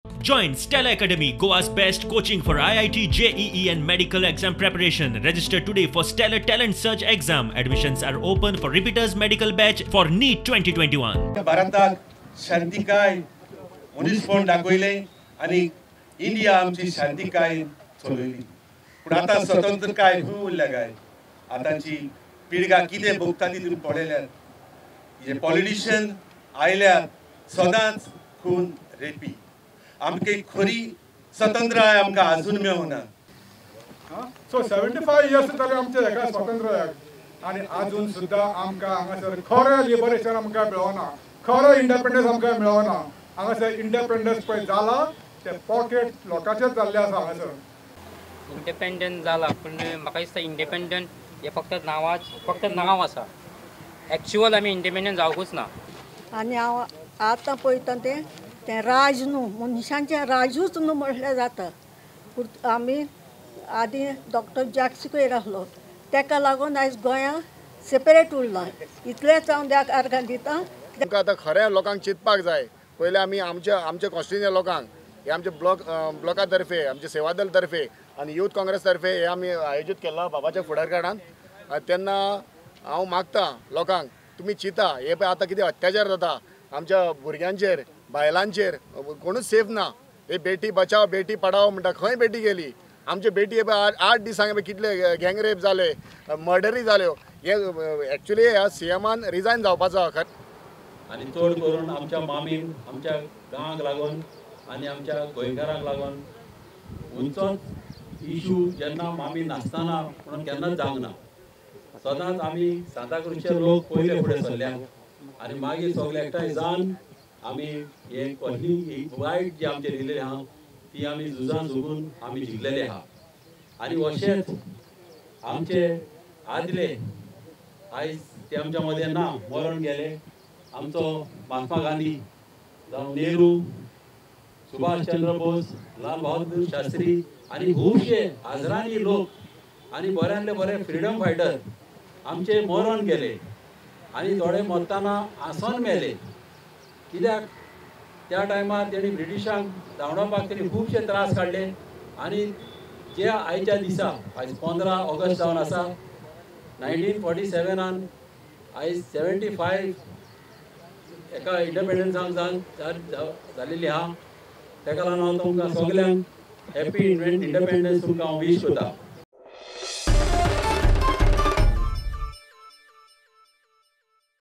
Join Stella Academy, Goa's best coaching for IIT, JEE and medical exam preparation. Register today for Stellar Talent Search exam. Admissions are open for repeaters medical batch for NEET 2021. भारताक शांतिकाय मनीसपण दाखयलें आनी India आमची शांतिकाय चलयली. पूण आतां स्वतंत्रकाय खंय उरल्या काय? आतांची पिळगा कितें भोगता ती तुमी पळयल्यात. जे पॉलिटिशियन आयल्यात सदांच खून रेपी. आमकां खरी स्वतंत्रताय आमकां आजून मेळना. सो 75 इयर्स जाले आमचे हेका स्वातंत्र्याक आनी आजून सुद्दां आमकां हांगासर खरें लिबरेशन आमकां मेळना, खरें इंडिपेंडन्स आमकां मेळना. हांगासर इंडिपेंडन्स पळय जाला ते पॉकेट लोकांचेच जाल्ले आसा. हांगासर इंडिपेंडंट जाला पूण म्हाका दिसता इंडिपेंडंट हें फक्त नांवाच फक्त नांव आसा, एक्चुअल आमी इंडिपेंडंट जावंकूच ना. आनी हांव आतां पळयता तें तें राज न्हू, मनशांचें राजूच न्हू म्हणल्यार जाता. पूण आमी आदीं डॉक्टर जॅक सिक्वेर आसलो, तेका लागून आयज गोंया सेपरेट उरलां. इतलेंच हांव त्या आर्गां दितां. आमकां आतां खरें लोकांक चिंतपाक जाय. पयलें आमी आमच्या आमच्या कॉन्स्टिट्युएन्सी लोकांक हे आमचे ब्लॉका तर्फे, आमचे सेवादल तर्फे आनी यूथ काँग्रेस तर्फे हे आमी आयोजीत केलां बाबाच्या फुडारपणान. तेन्ना हांव मागता लोकांक तुमी चिंता, हे पळय आतां कितें अत्याचार जाता आमच्या भुरग्यांचेर, बायलांचेर, कोणूच सेफ ना. हे बेटी बचाव बेटी पडाव म्हणटा, खंय बेटी गेली? आमचे बेटी हे पळय 8 दिसांक कितले गँग रेप जाले, मर्डरी जाल्यो. हे एक्चुली ह्या सीएमान रिजायन जावपाचो खरें. आनी चड करून आमच्या मामीन आमच्या गांवाक लागून आनी आमच्या गोंयकारांक लागून खंयचोच इशू जेन्ना मामी नासतना म्हणून केन्नाच जावंक ना. सदांच आमी सांताक्रूजचे लोक पयले फुडें सरल्या आनी मागीर सगळे एकठांय जावन आमी हे ही वायट जी आमचे दिलेली आहा ती आमी झुजान झुगून आमी जिखलेले आहा. आनी अशेंच आमचे आदले आयज ते आमच्या मदें ना, मरण गेले. आमचो महात्मा गांधी जावं नेहरू, सुभाष चंद्र बोस, लाल बहादूर शास्त्री आनी खुबशे हजारांनी लोक आनी बऱ्यांतले बरे फ्रिडम फायटर आमचे मरण गेले आनी थोडे मरतना आसोन मेले. कित्याक त्या टायमार तेणी ब्रिटिशांक धांवडावपाक तेणी खुबशे त्रास काडले. आनी जे आयच्या दिसा आयज 15 ऑगस्ट जावन आसा 1947 आयज 75 एका इंडिपेंडन्साक जावन जालेली आहा. तेका लागून हांव तुमकां सगल्यांक हॅपी इंडिपेंडन्स तुमकां हांव वीश करता.